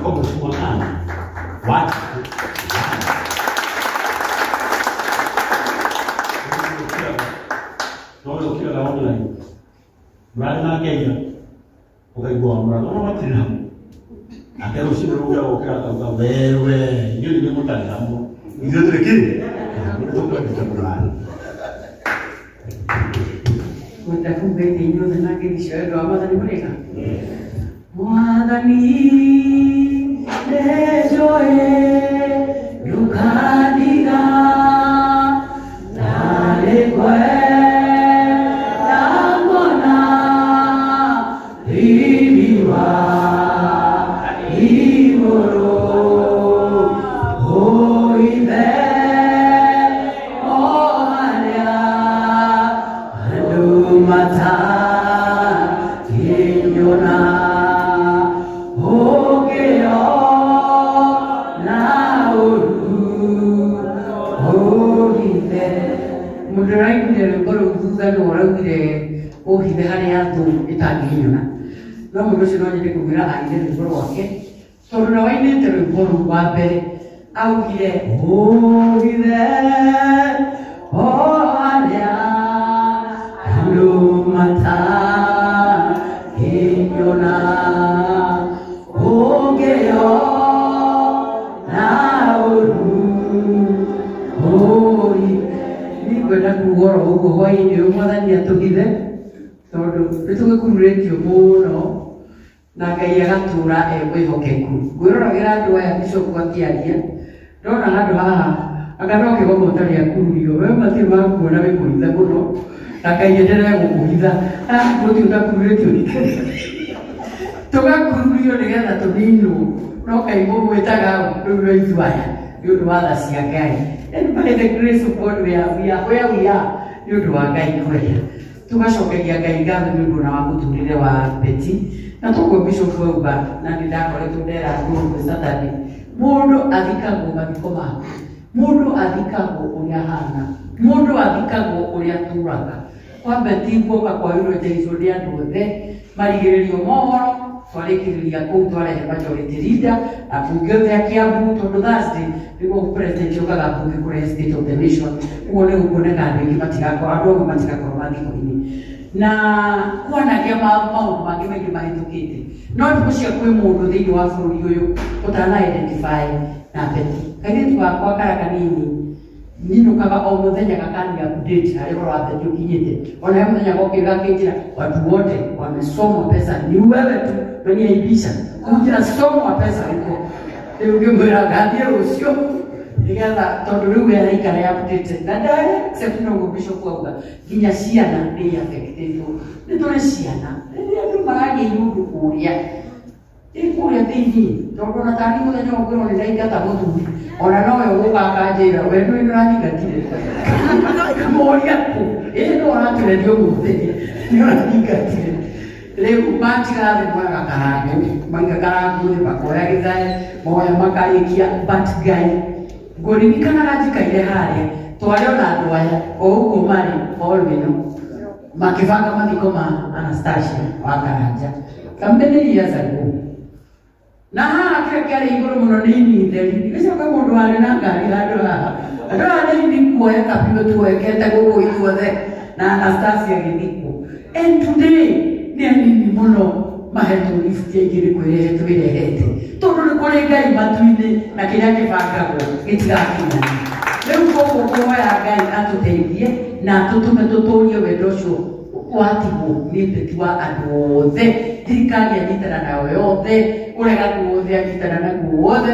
Koguo Ann wa no ũkĩraga online mũrarĩ nake ira ũkaigua mũrarĩ ona matirĩ hamwe nake rũcinĩ rũkĩra gũkĩra akauga wewe inyuĩ nĩ mũtarĩ hamwe ithuĩ tũrĩ kĩ nĩ tũkwendete mũrarĩ. Kwenda kuga inyuothe na ngeithi cia wendo wa Mwathani mũrĩega. Mwathani nĩnjũĩ ndũkandiga na nĩngwenda kuona riiri wa igũrũ ũithe o harĩa andũ matakĩnyona ũngĩona ũru ũhithe. Mũndũ ũraiguire rwĩmbo rũu thutha nĩ ũraugire ũhithe harĩa thũ ĩtangĩnyona, no mũndũ ũcio no nyende kũmwĩra aine rwĩmbo rwake tondũ na wainĩte rwĩmbo rũu wa mbere augire ũhithe o harĩa andũ matakĩnyona ũngĩona ũru ũhithe. Nĩngwenda kuga oro ũguo hwaĩ-inĩ ũyũ Mwathani atũhithe tondũ nĩtũgĩkururĩtio mũno na Ngai agatũra e mwĩhokeku. Ngwĩroragĩra andũ aya bishop akĩaria ndona handũ haha anga no kĩgomo ũtarĩ akururio we matirĩ makuona wĩ kũhitha mũno na Ngai enderee gũkũhitha gũtirĩ ũtakururĩtio tũgakururio nĩgetha tũninwo no Ngai mũmwĩtaga rĩu no ithuĩ aya nĩ ũndũ wa tha cia Ngai. And by the grace of God we are where we are nĩ ũndũ wa Ngai kwenda. Tũgacokeria Ngai ngatho nĩ ũndũ ona wa mũtũrĩre wa Betty na toguo bishop auga na nĩ ndakoretwo ndera andũ ũguo Saturday mũndũ athikagwo mathiko make, mũndũ athikagwo ũrĩa ahana, mũndũ athikagwo ũrĩa atũraga. Kwa Betty guoka kwa eulogize nĩ andũ othe marigĩrĩrio mohoro twarĩkĩrĩria kũu twarehe majority leader ambunge othe a Kiambu tondũ Thursday nĩguo president okaga mbunge kũrehe state of the nation ũguo nĩ gũkuoneka andũ aingĩ matigakorwo andũ amwe matigakorwo mathiko-inĩ na kwanagĩa maũndũ mangĩ maingĩ mahĩtũkĩte no thikũ cia kwĩ mũndũ thĩinĩ wa bũrũri ũyũ ũtana identify na Betty. Kairĩtu gakwa karĩa kanini nyinũkaga o mũthenya gakani update harĩa ũhoro wa Betty ũkinyĩte ona he mũthenya gokĩra gakĩnjĩra watu wote wamesomwa pesa ni wewe tu umeniaibisha kunjĩra somwa pesa huko rĩu ngĩmwĩra ngathiĩ rũciũ nĩgetha tondũ rĩu we araikara updated na except no ũguo bishop auga nginya ciana nĩ affectĩtwo nĩ tũrĩ ciana rĩrĩa andũ maragĩa irundu kũrĩa kũrĩa thĩinĩ tondũ ona tani mũthenya ũmwe ngwĩrwo nĩ ndaingata mũthuri ona nowe ũgũka akanjĩra we nĩ ũranyingatire ngamoria kũ ĩ no ũratũreria ũmũthĩ nĩ ũranyingatire rĩu matiga thĩ moyaga karangũ maiga karangũ thĩ makoya gĩthae moya makarĩkia but Ngai ngũririkanaga njikaire harĩa twarĩ ona andũ aya o ũguo marĩ hall ĩno makĩbanga mathiko ma Anastasia wa Karanja many years ago na haha kĩrĩa kĩarĩ igũrũ mũno nĩ ini theri gĩcoka mũndũ warĩ na ngari handũ haha andũ aya nĩ ini kuoeka biũ tuoekete gũkũ ithuothe na Anastasia agĩthikwo and today nĩ anini mũno mahetwo lift aingĩ nĩ kwĩrehe twĩrehete tondũ nĩ kũrĩ Ngai matu-inĩ na kĩrĩa kĩbangagwo gĩtigakinyana rĩu koguo kũhoya Ngai atũteithie na atũtũme tũtũrie wendo ũcio watigwo nĩ Betty wa andũ othe thirikari anyitana nayo yothe ũregani wothe anyitana naguo wothe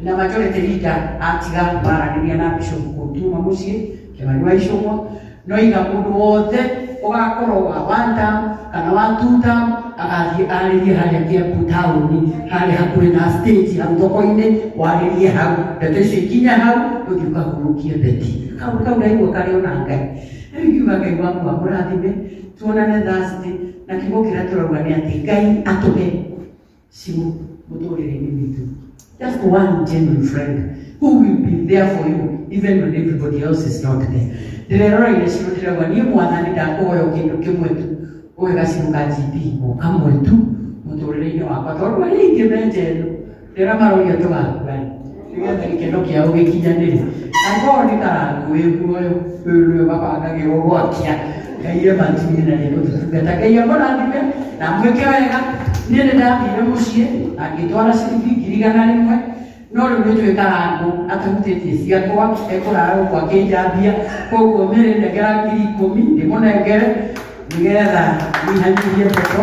na majority leader atiga maranĩria na bishop kũtuma mũciĩ Kĩmani wa Icũng'wa no iga mũndũ wothe ũgakorwo wa one term kana wa two term agathiĩ arĩrie harĩa Kiambu taũni harĩa hakuhĩ na stage hau thoko-inĩ warĩrie hau ndeto icio ikinya hau ũthiĩ ũkahurũkie Betty kau kau ndaigua karĩ ona Ngai rĩu ingiuga Ngai waku amũrathime tuonane Thursday na kiugo kĩrĩa tũrauga nĩ atĩ Ngai atũhe ciũ mũtũrĩre-inĩ witũ just one genuine friend who will be there for you even when everybody else is not there. Ndĩreroreire ciũ ndĩrauga niĩ Mwathani ndakũhoya o kĩndũ kĩmwe tu ũhe gacirũ ka GB o kamwe tu Mũtũrĩre-inĩ wakwa tondũ arĩa aingĩ me njeno rĩrĩa maroria tũgakua nĩgetha gĩkeno kĩao gĩkinyanĩre. Angĩkorwo nĩ karangu wĩ muoyo rĩu nĩwe mabangagĩrwo gwakia Ngai e matu-inĩ na nĩegũtũtungata. Ngai amũrathime na amwĩke wega. Niĩ nĩ ndathire mũciĩ na ngĩtwara ciringi 100,000 no rĩu nĩ njũĩ Karangũ atahutĩtie ciakwa ekũrara gũkũ akĩnjambia koguo mĩrĩ nengera 10,000 ndĩmũnengere nĩgetha nyihanyihie ndeto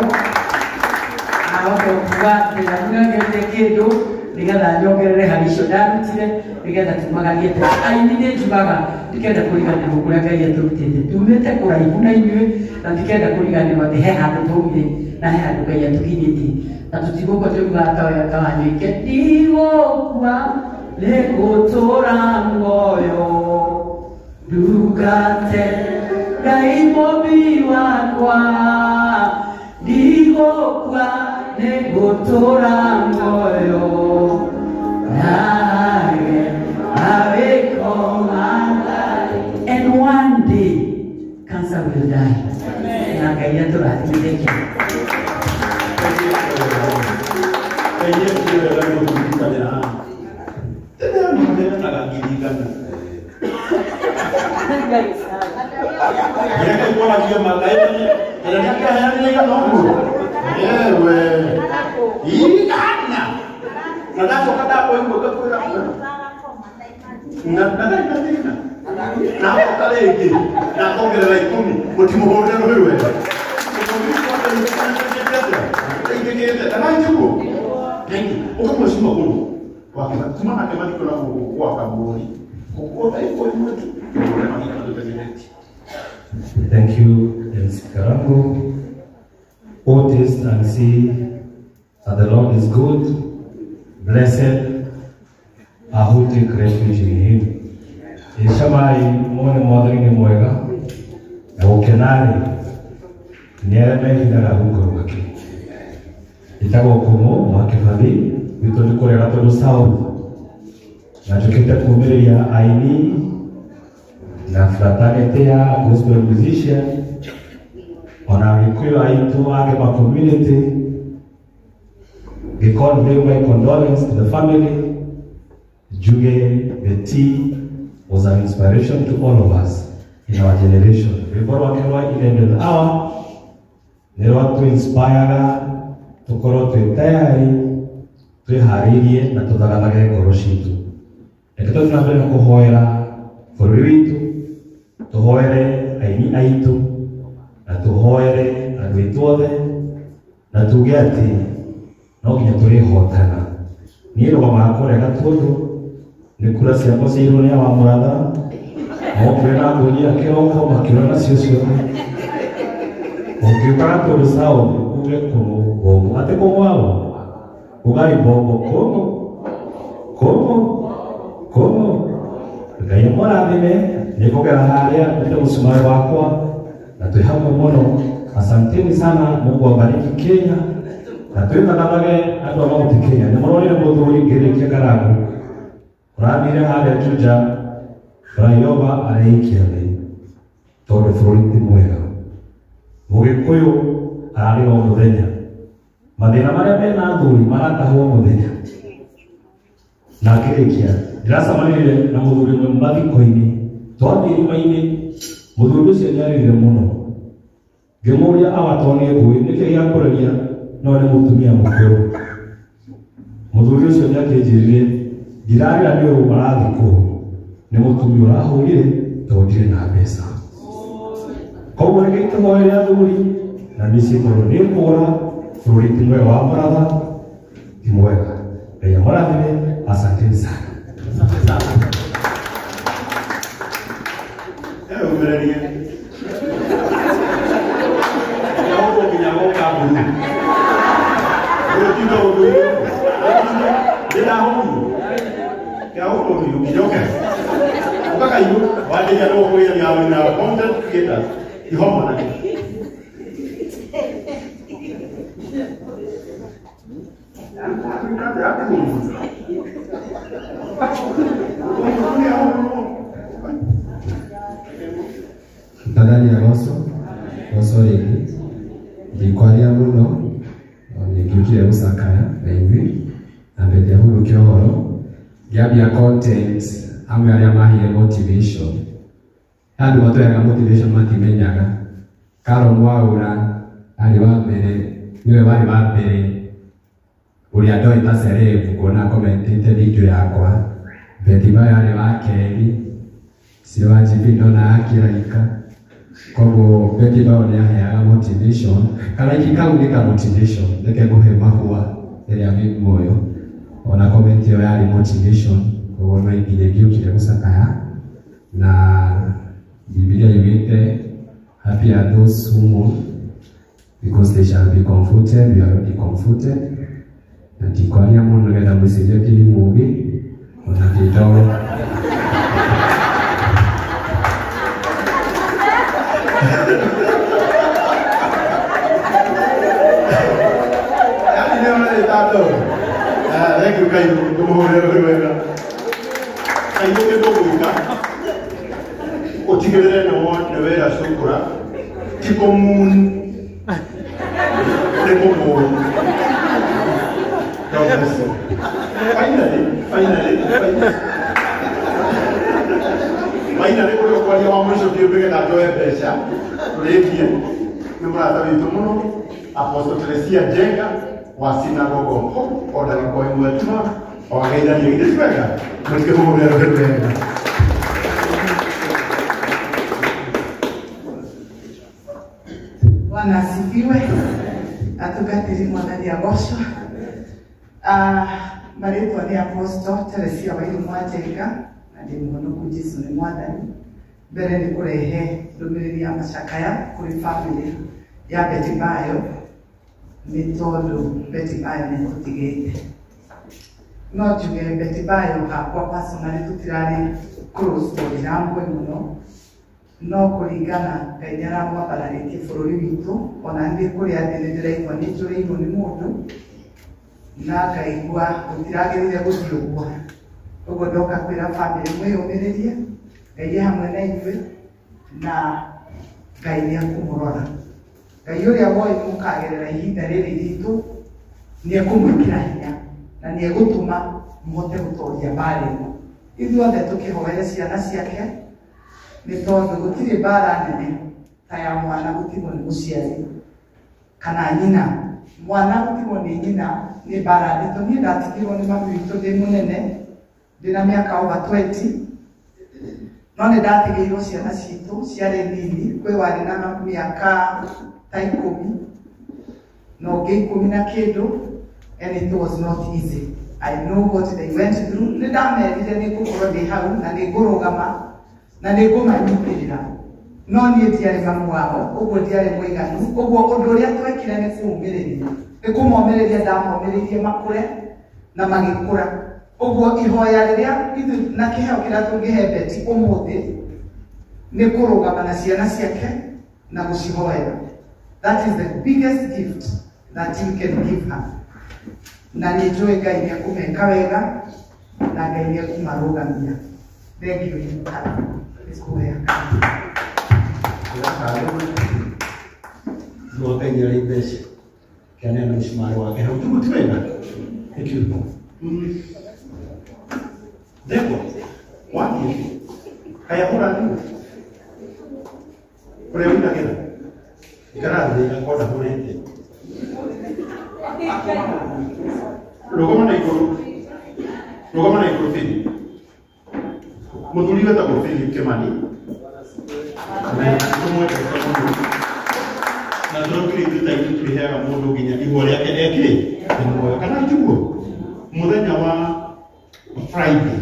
ahote kuga atĩ ndamũnengerire kĩndũ nĩgetha nyongerere harĩ icio ndarutire nĩgetha tumagarie tene. Aini nĩ njugaga ndikenda kũriganĩrwo kũrĩa Ngai atũrutĩte tumĩte kũraihu na inyuĩ na ndikenda kũriganĩrwo atĩ he handũ twaumire na he handũ Ngai atũkinyĩtie na tũtigũkua tũrugaga ta ũrĩa Kawanyũike ndigũkua nĩ gũtũra muoyo ndungate Ngai mũmbi wakwa ndigũkua nĩ gũtũra muoyo nage mawĩko ma Ngai. And one day cancer will die. Na Ngai atũrathime. Thank you, MC Karangu. Oh, taste and see that the Lord is good. Blessed are who take refuge in him. Ishamai mwone mwathani ni mwega na gũkenarĩ nĩ arĩa mehithaga rungu rwake. Ĩtagwo Kũng'ũ wa Kĩbathi gwitũ nĩ kũrĩa Gatũndũ South na njũkĩte kumĩrĩria aini na fraternity ya gospel musician ona Agĩkũyũ aitũ a Gema community. Convey my condolence to the family. Njuge Betty was an inspiration to all of us in our generation. Rwĩmbo rwake rwa 11th hour nĩ rwatũ-inspire tũkorwo twĩ tayari twĩharĩirie na tũthagathage ngoro citũ. Reke tũthiĩ na mbere na kũhoera bũrũri witũ, tũhoere aini aitũ na tũhoere andũ aitũ othe na tuge atĩ no nginya tũrĩhotana. Niĩ rũgamaga kũrĩa Gatũndũ nĩ kura ciakwa ciairwo nĩ awa mũratha mokire na ngũnia kĩroko makĩũra nacio ciothe. Ũngĩũka Gatũndũ South uge kũng'ũ mbombo atĩ kũng'ũ aũ ugai mbombo kũng'ũ kũng'ũ kũng'ũ. Ngai amũrathime nĩ kũgera harĩa ndĩte mũcumarĩ wakwa na twĩ hamwe mũno. Asanteni sana, Mungu awabariki Kenya na twĩthagamage andũ a Mount Kenya. Nĩ mũronire mũthuri ngĩrĩkia Karangu ũrathire harĩa Juja flyover areikia thĩ tondũ bũrũri ti mwega. Mũgĩkũyũ ararĩra o mũthenya, mathĩna marĩa mena athuri maratahwo mũthenya. Na ngĩrĩkia ndĩracemanire na mũthuri ũmwe mathiko-inĩ, twathiĩ irima-inĩ, mũthuri ũcio nĩarĩrire mũno. Ngĩmũria awa to nĩ ngũĩ nĩkĩ gĩakũrĩria no nĩ mũtumia mũkũrũ. Mũthuri ũcio nĩakĩnjĩrire ndirarĩra nĩ ũũ marathikwo nĩ mũtumia ũrahũrire tondũ ndirĩ na mbeca. Koguo reke tũhoere athuri na mĩciĩ tondũ nĩ kũra bũrũri ti mwega wa mũratha ti mwega. Ngai amũrathime, asanteni sana. Asante sana. Umererie. Tadhani ya Roso, Roso rĩngĩ ndikwaria mũno ningĩ gũcakaya na inyuĩ na mbete hurũke ũhoro ngĩambia content amwe arĩa maheire motivation andũ matũheaga motivation matimenyaga Karo Mwaura arĩ wa mbere nĩwe warĩ wa mbere ũrĩa ndoĩ ta celeb kuona commentĩte video yakwa. Betty Bayo arĩ wa kerĩ cio wa GB ndona akĩraika koguo Betty Bayo nĩaheaga motivation karaiki kau nĩ ka motivation reke ngũhe mahũa ĩrĩa wĩ muoyo ona comment ĩyo yarĩ motivation koguo no nginya ngĩũkire gũcakaya na Biblia yugĩte happy are those who mourn because they shall be comforted. We are already comforted na ndikwaria mũno nĩgetha mwĩcirie ndĩ mũũgĩ ona ndĩ ndoro. Yaani nĩ ũrarĩ ndoro. Thank you Kaiũ, tũmũhũrĩre rũhĩ wega. Kaiũ kĩndũ ũgwĩka ũtigĩrĩre nĩ wera cukura ti kũmuni nĩ kũmũũru. God bless you. Finally, finally, finally. Finally, ũrĩa ũkwaria wa mũico biũ nĩgetha njoe mbeca tũrĩkie nĩ mũrata witũ mũno Apostle Teresia Njenga wa Synagogue of Hope o ndagĩka o ĩmwe tu o ageithanie githĩ ti wega mũtikĩmũhũrĩre rũhĩ wega. Bwana asifiwe. Atungatĩri Mwathani agocwo. Marĩtwa nĩ Apostle Teresia Wairũ Mwanjenga na ndĩ mũhonoku Jesũ nĩ Mwathani. Mbere nĩ kũrehe ndũmĩrĩri ya macakaya kũrĩ family ya Betty Bayo nĩ tondũ Betty Bayo nĩ tũtigĩte. No njuge Betty Bayo hakwa personally tũtirarĩ close tondũ ndiramũĩ mũno no kũringana Ngai nĩ aramwambararĩtie bũrũri witũ ona niĩ kũrĩa ndĩ nĩ ndĩraigua nĩ njũrĩirwo nĩ mũndũ na ngaigua gũtiragĩrĩire gũthiĩ ũguo ũguo ndoka kwĩra bamĩrĩ mwĩyũmĩrĩrie Ngai e hamwe na inyuĩ na Ngai nĩ ekũmũrora. Ngai ũrĩa woĩ mũkagerera ihinda rĩrĩ iritũ nĩ ekũmwĩkĩra hinya na nĩ egũtũma mũhote gũtoria mbara ĩno. Ithuothe tũkĩhoere ciana ciake nĩ tondũ gũtirĩ mbara nene ta ya mwana gũtigwo nĩ mũciari kana nyina. Mwana gũtigwo nĩ nyina nĩ mbara nditũ. Niĩ ndatigirwo nĩ mami witũ ndĩ mũnene ndĩna mĩaka over 20 no nĩ ndatigĩirwo ciana citũ ciarĩ nini kwĩ warĩ na mĩaka ta ikũmi na ũngĩ ikũmi na kĩndũ and it was not easy. I know what they went through. Nĩ ndamerire nĩ ngũkorwo ndĩ hau na nĩ ngũrũgama na nĩ ngũmanyitĩrĩra no niĩ ndiarĩ mamu wao ũguo ndiarĩ mũiganu ũguo ũndũ ũrĩa twekire nĩ kũũmĩrĩria nĩ kũmomĩrĩria ndamomĩrĩirie makũre na magĩkũra ũguo ihoya rĩrĩa ithuĩ na kĩheo kĩrĩa tũngĩhe Betty ũmũthĩ nĩ kũrũgama na ciana ciake na gũcihoera. That is the biggest gift that you can give her. Na nĩ njũĩ Ngai nĩ ekũmeka wega na Ngai nĩ ekũmarũgamia. Thank you. Nĩ arĩ mbeca kĩaneana mũcumarĩ wake hau tiguo ti wega? Thank you. Ndegwa wathiĩ kaĩ ahũra thimũ ũrĩa ũinagĩra ikara thĩ akorwo ndahũrĩte rũgama na igũrũ rũgama na igũrũ Philip mũthuri wetagwo Philip Kimani na tũmwendete mũno na tũraugire ithuĩ ta ithuĩ tũrĩheaga mũndũ nginya ihũa rĩake ekĩ muoyo kana tiguo mũthenya wa Friday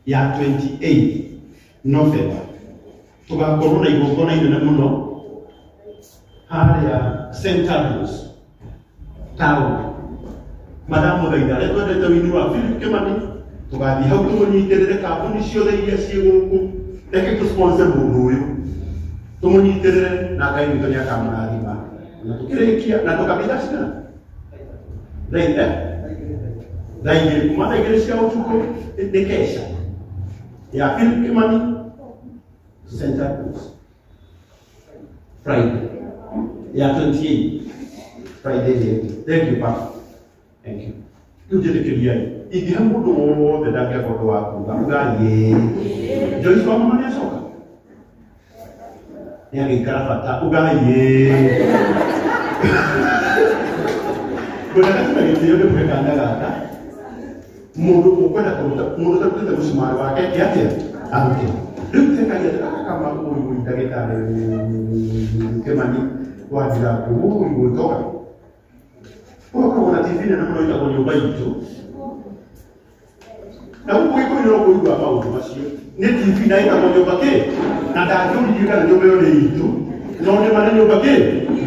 ya 28 November tũgakorwo na igongona inene mũno harĩa St. Andrews town madamũthaitha arĩa twendete wini wa Philip Kimani tũgathiĩ hau tũmũnyitĩrĩre kambuni ciothe iria ciĩ gũkũ reke tũ-sponsor mũndũ ũyũ tũmũnyitĩrĩre na Ngai witũ nĩ akamũrathima na tũkĩrĩkia na tũkambĩra cigana thaa igĩrĩ kuma thaa igĩrĩ cia ũtukũ nĩ kesha ya Philip Kimani St. Andrews Friday ya 28 Friday. Thank you, Pastor. Thank you. Rĩu njĩtĩkĩriai ingĩhe mũndũ wothe ndangĩaga ũndũ wa kuga ugai ĩĩ. Joyce wa mama nĩacoka nĩagĩikara bata ugai ĩĩ. Ngwendaga tuna gĩtĩo ndĩmũhe kanya gaka mũndũ ũkwenda kũruta mũndũ ũtarutĩte mũcumarĩ wake eke atĩa arute. Rĩu tekagia atĩ gaka kama ũyũ ũyũ ndagĩtarĩ Kĩmani wa Ndirangu ũyũ ũyũ toka ũgakoragwo na TV nene mũno ĩtagwo Nyũmba Itũ na gũkũ Gĩkũyũ no kũigua maũndũ macio nĩ TV na ĩtagwo nyũmba kĩ na ndangĩũririe kana nyũmba ĩyo nĩ itũ no nĩ ma nĩ nyũmba kĩ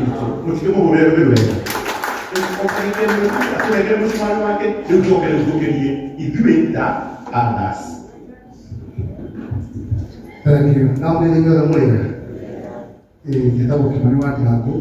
itũ mũtikĩmũhũrĩre rũhĩ rwega atũrengere mũcumarĩ wake rĩu tũke rĩu tũkĩrie ithuĩ ta others. Thank you. Now nĩ inyuothe mũrĩega. Njĩtagwo Kĩmani wa Ndirangu.